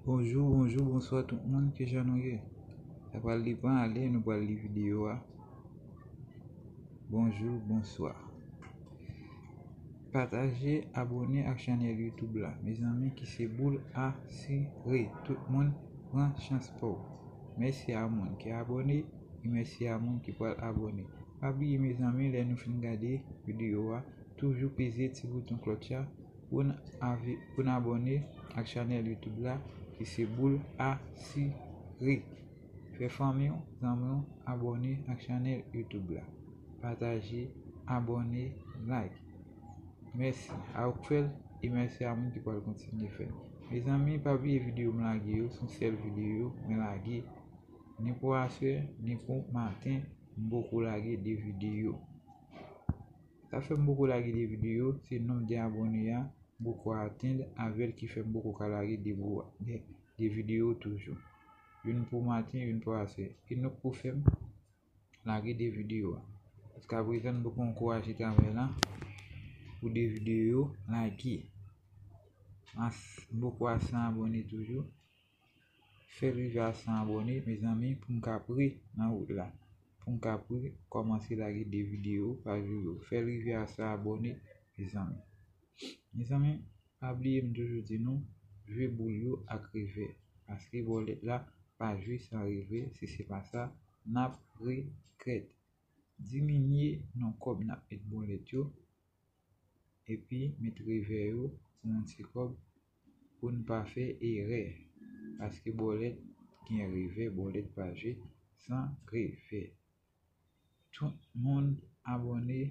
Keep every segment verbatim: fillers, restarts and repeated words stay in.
Bonjou, bonjou, bonswa tout moun, kijan nou ye? Sa pral li pran ale, nou pral li videyo a. Bonjou, bonswa. Pataje, abòne ak chanèl YouTube la. Mezanmi, ki se boul asire. Tout moun pran chans pa w. Mèsi a moun ki abòne, e mèsi a moun ki pral abòne. Pa bliye, mezanmi, lè nou fin gade videyo a, toujou peze ti bouton klòch la pou n ave-, pou n abòne ak chanèl YouTube la, ki se boul asire. Fè fanmi w, zanmi w abòne ak chanèl YouTube la. Pataje, abòne, like. Mèsi a ou k fè l, e mèsi a moun ki pral kontinye fè l. Mezanmi, pa bliye videyo m lage yo, se yon sèl videyo mwen lage. Ni pou aswè, ni pou maten, m poko lage de videyo. Sa fè m poko lage de videyo, se nonb de abòne a m poko atenn avè l ki fè m poko ka lage de bo-, de, de videyo toujou. Youn pou maten, youn pou aswè. E nou k pou fè m lage de videyo a. Jiskaprezan, m poko ankouraje travay la pou de videyo lage. As-, m poko a san abòne toujou. Fè l rive a san abòne, mezanmi, pou m ka pre nan wout la. Pou m ka pre kòmanse lage de videyo pa jou yo. Fè l rive a san abòne, mezanmi. Mezanmi, pa bliye m toujou di nou, jwe boul yo ak revè. Paske bòlèt la pa jwe san revè, si se pa sa, n ap regrèt. Diminye non kòb n ap met bòlèt yo, epi met revè yo pou yon ti kòb pou n pa fè erè. Paske bòlèt gen revè, bòlèt pa jwe san revè. Tout moun abòne,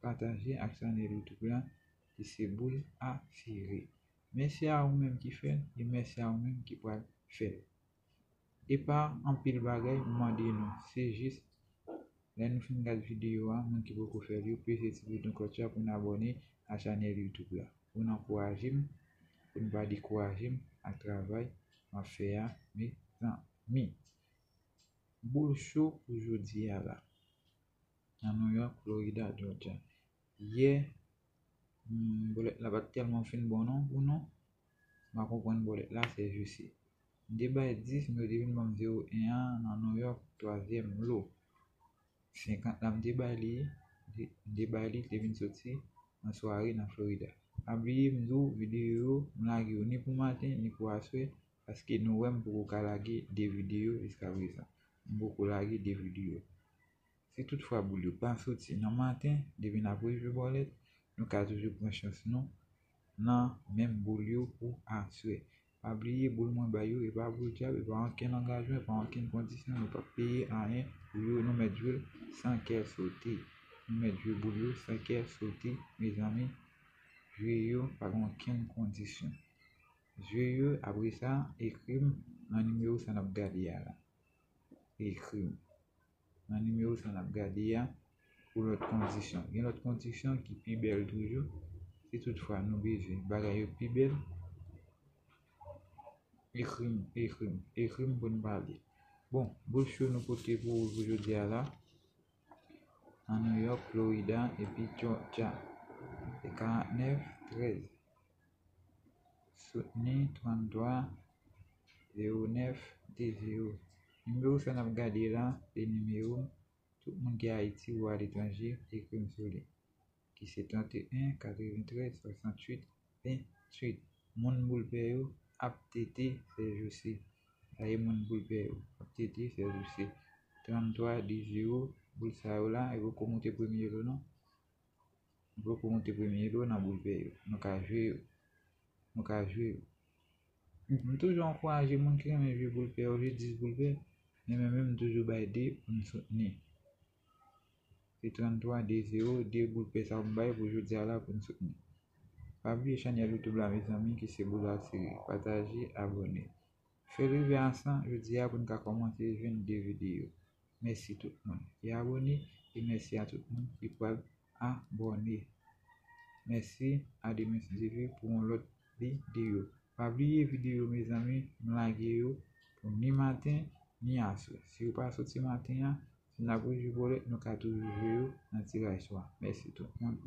pataje ak chanèl YouTube la, ki se boul asire. Mèsi a ou menm ki fè l, e mèsi a ou menm ki pral fè l. E pa anpil bagay m mande nou, se jis lè nou fin gad videyo a, moun ki poko fè l yo, peze ti bouton klòch la pou n abòne a chanèl YouTube la, pou n ankouraje m, pou n pa dekouraje m ak travay m ap fè a, mezanmi. Boul cho pou jodi a la. Nan New York, Florida, Georgia. Yè, hmm, bòlèt la pa t tèlman fin bon non pou nou. M pa konprann bòlèt la, sèjousi. M te bay dis, men yo te vin ban m zewo en an nan New York, twazyèm lo. Senkant la, m te bay li, m te bay li, te vin soti nan sware nan Florida. Pa bliye, m di w, videyo yo, m lage yo ni pou maten, ni pou aswè, paske nou wè m poko ka lage de videyo jiskaprezan. M poko lage de videyo. Si toutfwa boul yo pa soti nan maten, depi n ap rejwe bòlèt, nou ka toujou pran chans nou nan menm boul yo pou aswè. Pa bliye, boul mwen bay yo, e pa boul dyab, e pa ankenn angajman, e pa ankenn kondisyon, nou p ap peye anyen pou yo, nou mèt jwe l san kè sote. Nou mèt jwe boul yo san kè sote, mezanmi, jwe yo pa gen ankenn kondisyon. Jwe yo, apre sa, ekri m nan nimewo sa n ap gade a la. Ekri m nan nimewo sa n ap gade a pou lòt kondisyon. Gen lòt kondisyon ki pi bèl toujou. Si toutfwa nou bezwen bagay yo pi bèl, ekri m, ekri m, ekri m pou n pale. Bon, boul cho nou pote pou ou pou jodi a la. Nan New York, Florida, epi Georgia. Se karant nèf trèz. Soutni, tranntwa zewo nèf de zewo. Nimewo sa n ap gade la, se nimewo m. Tout moun ki Ayiti ou aletranje, ekri m sou li. Ki se tranteyen katreventrèz swasantuit venntuit. Moun boul pè yo ap tete sèjousi. Sa e moun boul pè yo ap tete sèjousi. Tranntwa de zewo, boul sa yo la, e poko moute premye lo non. Nou poko moute premye lo nan boul pè yo. Nou ka jwe yo. Nou ka jwe yo. M toujou ankouraje moun ki renmen jwe boul pè yo, jwe dis boul pè. Men mwen menm, m toujou bay de pou m soutni. Se tranntwa de zewo, de boul pè sa yo m bay pou jodi a la pou n soutni. Pa bliye chanèl YouTube la, mezanmi, ki se Boul Asire. Pataje, abòne. Fè l rive a san jodi a pou n ka kòmanse jwenn de videyo. Mèsi tout moun ki abòne e mèsi a tout moun ki pral abòne. Mèsi a Demen Sou Divi pou yon lòt videyo. Pa bliye videyo, mezanmi, m lage yo pou ni maten ni aswè. Si yo pa soti maten an, si n ap rejwe bòlèt, nou ka toujou jwe yo nan tiraj swa. Mèsi tout moun.